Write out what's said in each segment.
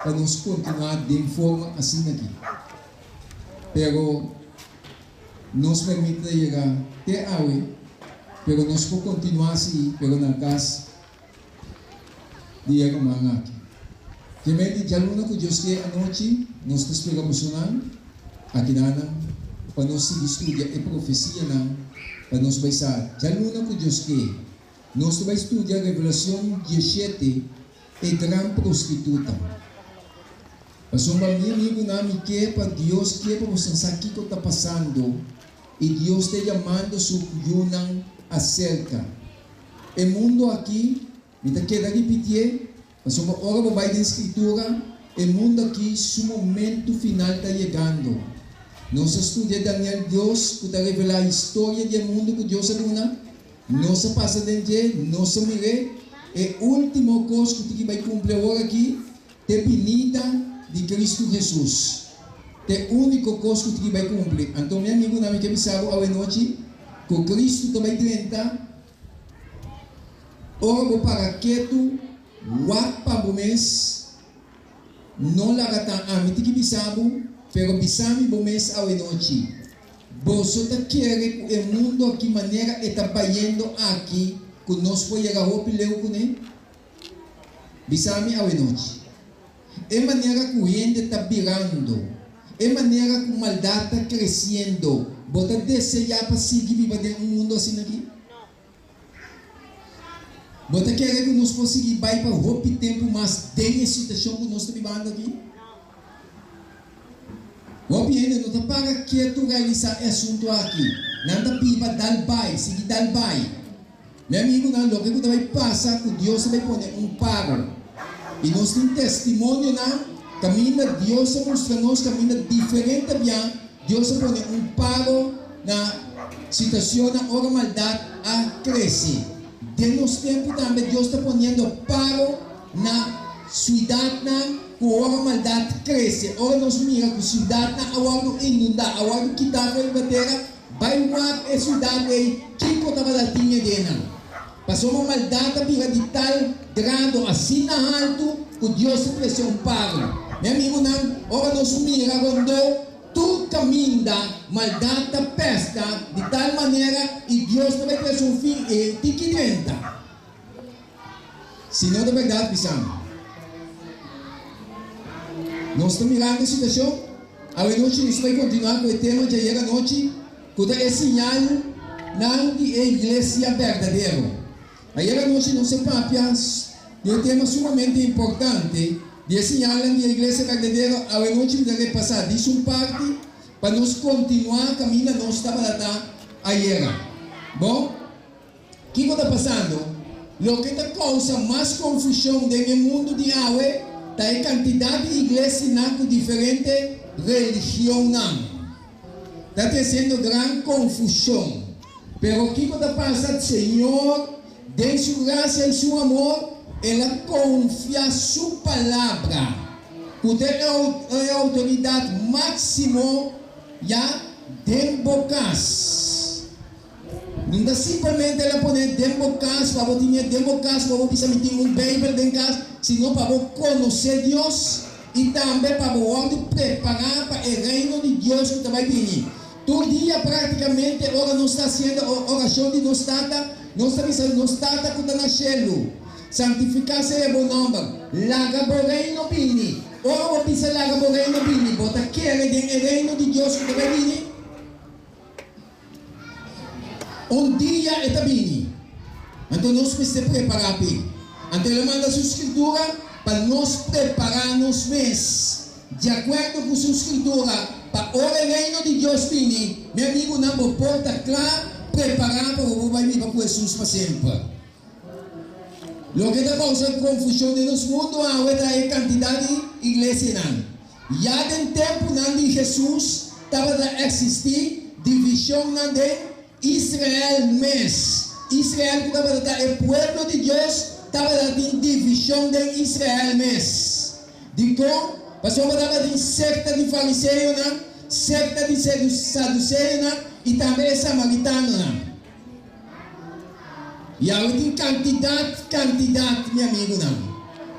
Pa nos kontinuá den forma asina aki. Pero nos permit ta yega te awe, pero nos por kontinuá si, pero na kas di e ruman aki. Ke men di djaluna ku Dios ke anochi nos ta spera bosonan akidanan pa nos sigui studia e profesianan pa nos bai sa djaluna ku Dios ke. Nos ta bai studia Revelacion 17, e gran prostituta. Pasobra mi amigunan, mi ke pa Dios ke pa boso sa kiko ta pasando i Dios ta yamando su yunan aserka. E mundo aki, mi ta keda ripitié, pasobra ora bo bai den Skritura, e mundo aki su momento final ta yegando. Nos a studia Daniel Dios ku ta revelá historia di e mundo ku Dios a duna. Nos a pasa den dje, nos a mir'é. E último kos ku tin ki bai kumpli awor aki t'e binida di Kristu Hesus. T'e úniko kos ku tin ki bai kumpli. Anto mi amigunan, mi ke bisa bo awenochi ku Kristu ta bai drenta ora bo para ketu, wak pa bo mes. No laga ta ami tin ki bisa bo, pero bisa mi bo mes awenochi. Boso ta kere ku e mundu aki manera e ta bayendo aki ku nos por yega hopi leu kuné? Bisa mi awenochi. E manera ku hende ta birando, e manera ku maldat ta kresiendo, bo ta deseá pa sigui biba den un mundu asina aki? Bo ta kere ku nos por sigui bai pa hopi tempu mas den e situashon ku nos ta bibando aki? Hopi hende no ta para ketu realisá e asuntu aki. Nan ta biba dal bai, sigui dal bai. Mi amigunan, loke ku ta bai pasa ku Dios ta bai pone un paro. I nos tin testimonionan kaminda Dios a mustra nos kaminda diferente bia Dios a pone un paro na situacionnan ora maldad a crece. Den nos tempu tambe Dios ta poniendo paro na ciudadnan cu ora maldad crece. Ora nos mira cu ciudadnan a wordo inunda, a wordo kita for riba tera, bay wak e ciudad ey kico tabata tin eden nan. Pasobra maldad a bira di tal grado asina haltu cu Dios ta trece un paro. Mi amigunan, ora nos mira rondó, Tur kaminda maldat ta pèsta di tal manera i Dios ta bai trese un fin e tiki drenta. Si no ta bèrdat, bisa mi. Nos ta mirando e situashon. Awenochi nos ta bai kontinuá ku e tema djayer anochi, ku ta e siñalnan di e iglesia berdadero. Ayer anochi nos a papia di un tema sumamente importante di e siñalnan di e Iglesia berdadero. Awenochi mi ta repasá dis un parti pa nos kontinuá kaminda nos tabata ta ayera. Bon, kiko ta pasando? Loke ta kousa mas konfushon den e mundu di awe ta e kantidat di iglesianan ku diferente religionnan. Ta tresiendo gran konfushon. Pero kiko ta pasa? Señor, den Su grasia i Su amor, El a konfia Su Palabra, ku ta e outoridat máksimo ya den bo kas. No ta simpelmente El a pone den bo kas pa bo tin e den bo kas, pa bo bisa mi tin un Beibel den kas, sino pa bo konosé Dios i tambe pa bo wòrdu prepará pa e Reino di Dios ku ta bai bini. Tur dia práktikamente ora nos ta hasiendo orashon di Nos Tata, nos ta bisa, Nos Tata ku ta na shelu, santifiká sea bo nòmber. Laga bo Reino bini. Ora bo bisa laga bo Reino bini, bo ta kere den e Reino di Dios ku ta bai bini? Un dia e ta bini. Anto nos mester prepará p'e. Anto el a manda su Skritura pa nos prepará nos mes di akuerdo ku su Skritura pa ora e Reino di Dios bini, mi amigunan, bo por ta kla prepará pa bo por bai biba ku Hesus pa semper. Loke ta kousa konfushon den nos mundu awe ta e kantidat di iglesianan. Ya den tempunan di Hesus tabata eksistí divishonnan den Israel mes. Israel ku tabata ta e pueblo di Dios tabata tin divishon den Israel mes. Dikon? Pasobra tabatin sekta di fariseonan, sekta di saduseonan i tambe e samaritanonan. Yahweh tin kantidat, kantidat, mi amigunan.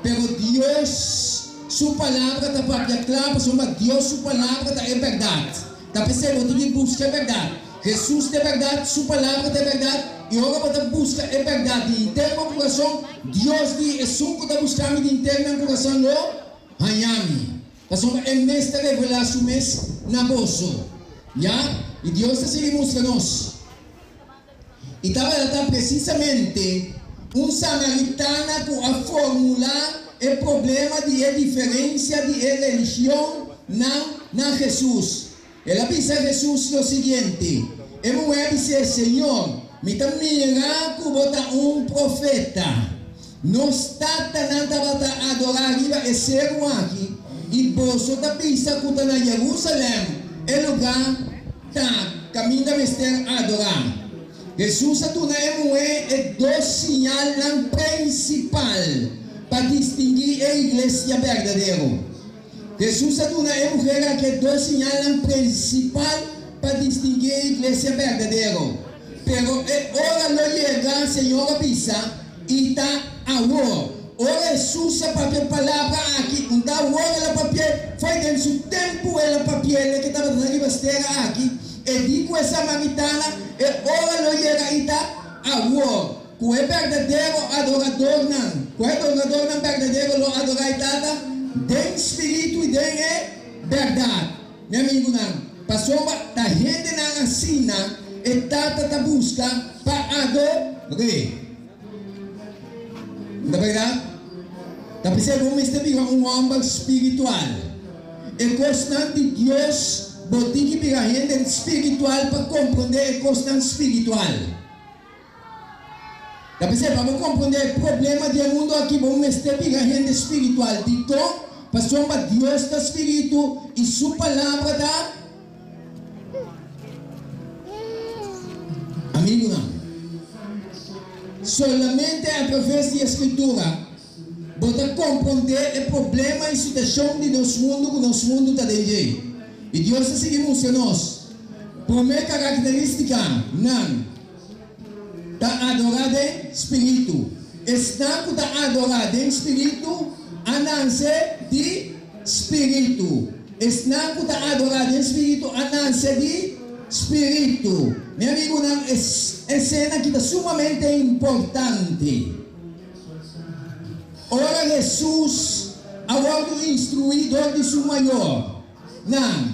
Pero Dios. Su Palabra ta papia kla pasobra Dios su Palabra ta e bèrdat. Ta p'esei bo tin di buska e bèrdat. Hesus ta e bèrdat, Su Palabra ta e bèrdat, i ora bo ta buska e bèrdat di henter bo kurason, Dios di, Esun ku ta buska mi di henter nan kurason lo haña mi. Pasobra e mes ta revelá su mes na boso. Ya, i Dios ta sigui mustra nos. I tabata ta presisamente un samaritana ku a formulá e problema di e diferensia di e religionnan na Hesus. El a bisa Hesus lo siguiente, E muhé a bis'é, Señor, mi ta mira ku bo ta un profeta. Nos tatanan tabata adorá riba e seru aki, i boso ta bisa ku ta na Jerusalèm e lugá ta kaminda mester adorá. Hesus a duna e muhé e dos siñalnan prinsipal pa distinguí e iglesia berdadero. Hesus a duna e muher aki e dos siñalnan prinsipal pa distinguí e iglesia berdadero. Pero e ora lo yega, Señor a bisa, i ta awor. Ora Hesus a papia e palabra aki, un ta awor el a papi'é, foi den su tempu el a papi'é, el ke tabata na riba stera aki, e di ku e samaritana, E ora lo yega i ta awor. Ku e berdadero adoradornan, ku e adoradornan berdadero lo adorá e Tata den spiritu i den e bèrdat. Mi amigunan, pasobra ta hendenan asina e Tata ta buska pa ador'é. No ta bèrdat? Ta p'esei bo mester bira un hòmber spiritual. E kosnan di Dios, bo tin ki bira hende spiritual pa komprondé e kosnan spiritual. Ta p'esei, pa bo komprondé e problema di e mundu aki, bo mester bira hende spiritual. Dikon? Pasobra Dios ta Spiritu i su Palabra ta. Amigunan, solamente atraves di e Skritura bo ta komprondé e problema i situashon di nos mundu ku nos mundu ta den dje. I Dios ta sigui mustra nos promé karakterístika nan. Ta adorá den spiritu. Esnan ku ta adorá den spiritu a nanse di spiritu. Esnan ku ta adorá den spiritu a nanse di spiritu. Mi amigunan, e esena aki ta sumamente importante. Ora Hesus a wòrdu instruí dor di su mayor, Nan.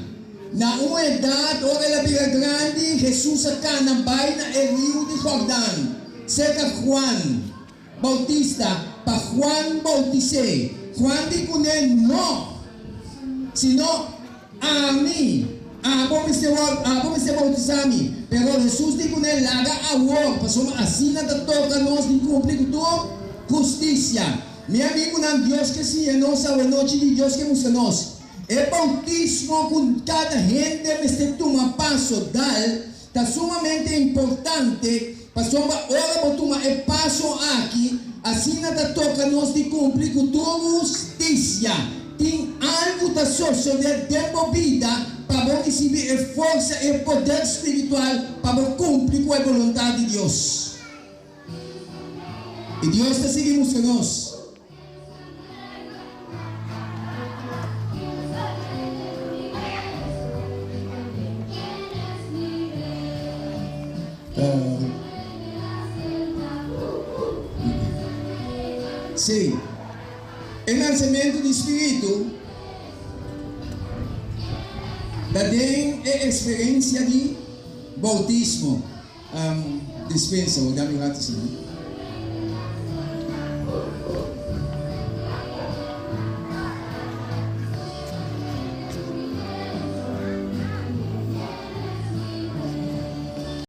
Na un edat, ora el a bira grandi, Hesus a kana bai na e riu di Jordan, serka Juan Bautista, pa Juan bautis'é. Juan di kuné, No! Sino ami, abo mester wòrdu, abo mester bautisá mi. Pero Hesus di kuné, Laga awor, pasobra asina ta toka nos di kumpli ku tur hustisia. Mi amigunan, Dios ke siña nos awanochi di Dios ke mustra nos. E boutismo ku kada hende mester tuma paso dal ta sumamente importante pasobra ora bo tuma e paso aki asina ta toka nos di kumpli ku tur hustisia. Tin algu ta sosode den bo bida pa bo risibi e forsa i e poder spiritual pa bo kumpli ku e boluntat di Dios. I Dios ta sigui mustra nos. Sí, e nansementu di spiritu ta den e eksperensia di boutismo. Dispensa, wak dami un ratu asina.